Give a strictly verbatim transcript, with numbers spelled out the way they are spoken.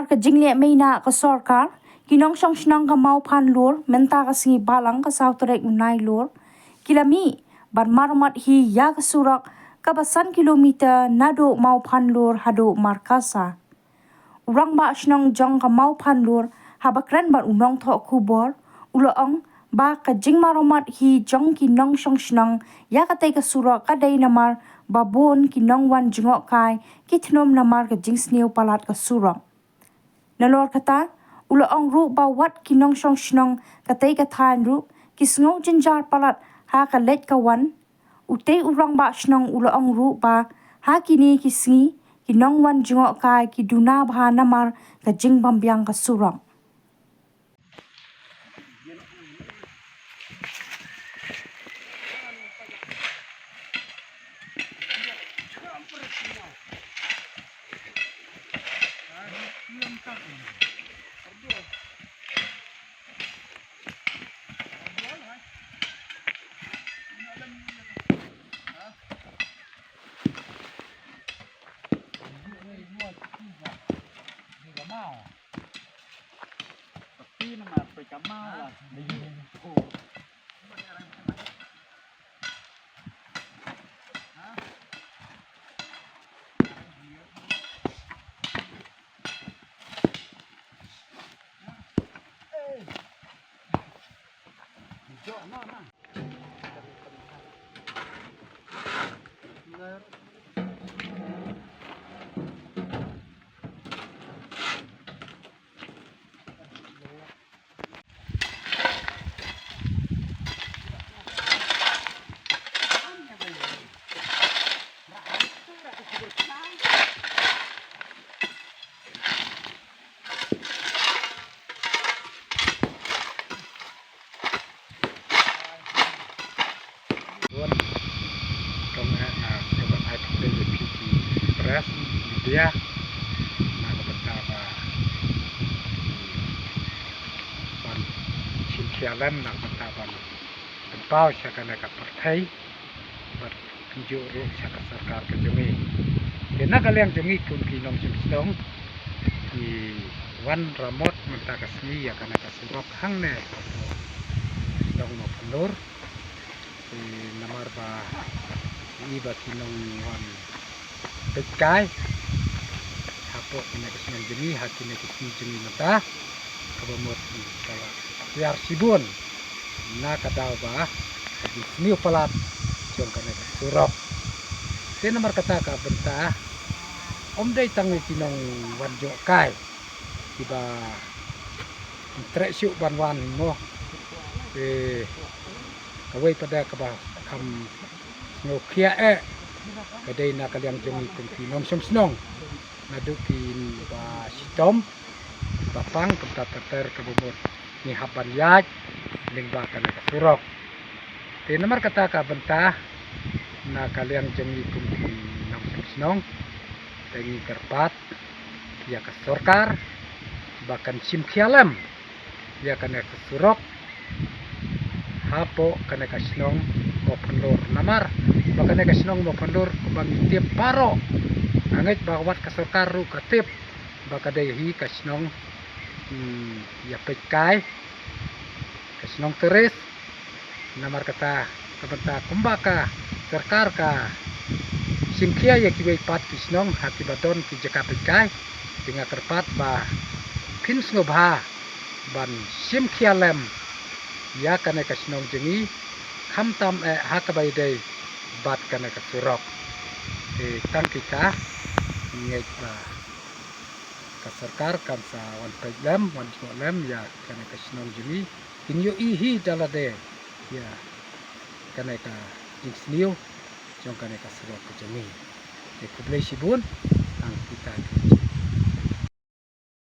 Ka jingleh mei na ka sorkar, ki nongshong shnong ka Mawphanlur, mynta ka sngi Balang ka saw tarik u Nailur, ki la mih ban maramot hi ïa ka surok kaba san kilometer naduh Mawphanlur haduh Markasa. U rangbah shnong jong ka Mawphanlur haba kren bad u nongthoh khubor, u la ong ba ka jingmaramot hi jong ki nongshong shnong ïa katei ka surok ka dei namar ba bun ki nongwan jngohkai ki thnum namar ka jingsniew palat ka surok. Nalor kata, u la ong ruh ba wat ki nongshong shnong katei ka thaiñ ruh ki sngew jynjar palat ha ka leit ka wan. Utei u rangbah shnong u la ong ruh ba ha kine ki sngi ki nongwan jngohkai ki duna bha namar ka jingbymbiang ka surok. Bun, tong eh na ka ban ai khublei ïa phi ki press media na ka bynta ba ban shim khia lem na ka bynta ban pynpaw sha kane ka pyrthei bad kumjuh ruh sha ka sorkar ka jong ngi. Te na ka liang jong ngi kum ki nongshim shnong ngi wan ramot mynta ka sngi ïa kane ka surok hangne shnong Mawphanlur. Te namar ba i ba ki nongwan peit kai hapoh kine ki shnong jong ngi ha kine ki sngi jong ngi mynta kaba mut ka la tiar shibun na ka daw ba ka jingsniew palat jong kane ka surok. Te namar kata ka bynta ym dei tang ïa ki nongwan jngohkai kiba treh shuh ban wan mo. Te kawei pat de kaba kham sngewkhia eh ka dei na ka liang jong ngi kum ki nongshong shnong naduh kiba shitom ba pang kumta ter ter kaba mut ngi hap ban ïaid lyngba kane ka surok. Te namar kata ka bynta na ka liang jong ngi kum ki nongshong shnong te ngi kyrpad ïa ka sorkar ba kan shim khia lem ïa kane ka surok hapoh kane ka shnong Mawphanlur. Namar ba kane ka shnong Mawphanlur kumba ngi tip baroh, nga ngeit ba wat ka sorkar ruh ka tip ba ka dei hi ka shnong, hmm, ïa peit kai, ka shnong tourist. Namar kata ka bynta kumba ka sorkar ka shim khia ïa kiwei pat ki shnong ha kiba don ki jaka peit kai, te nga kyrpad ba phin sngewbha ban shim khia lem ïa kane ka shnong jong ngi khamtam eh ha kaba ïadei bad kane ka surok. Te tang kita ngeit ba ka sorkar kan sa wan peit lem, wan jngoh lem ïa kane ka shnong jong ngi. Kin ïohi hi da lade ïa kane ka jingsniew jong kane ka surok ka jong ngi. Te khublei shibun, tang kita ki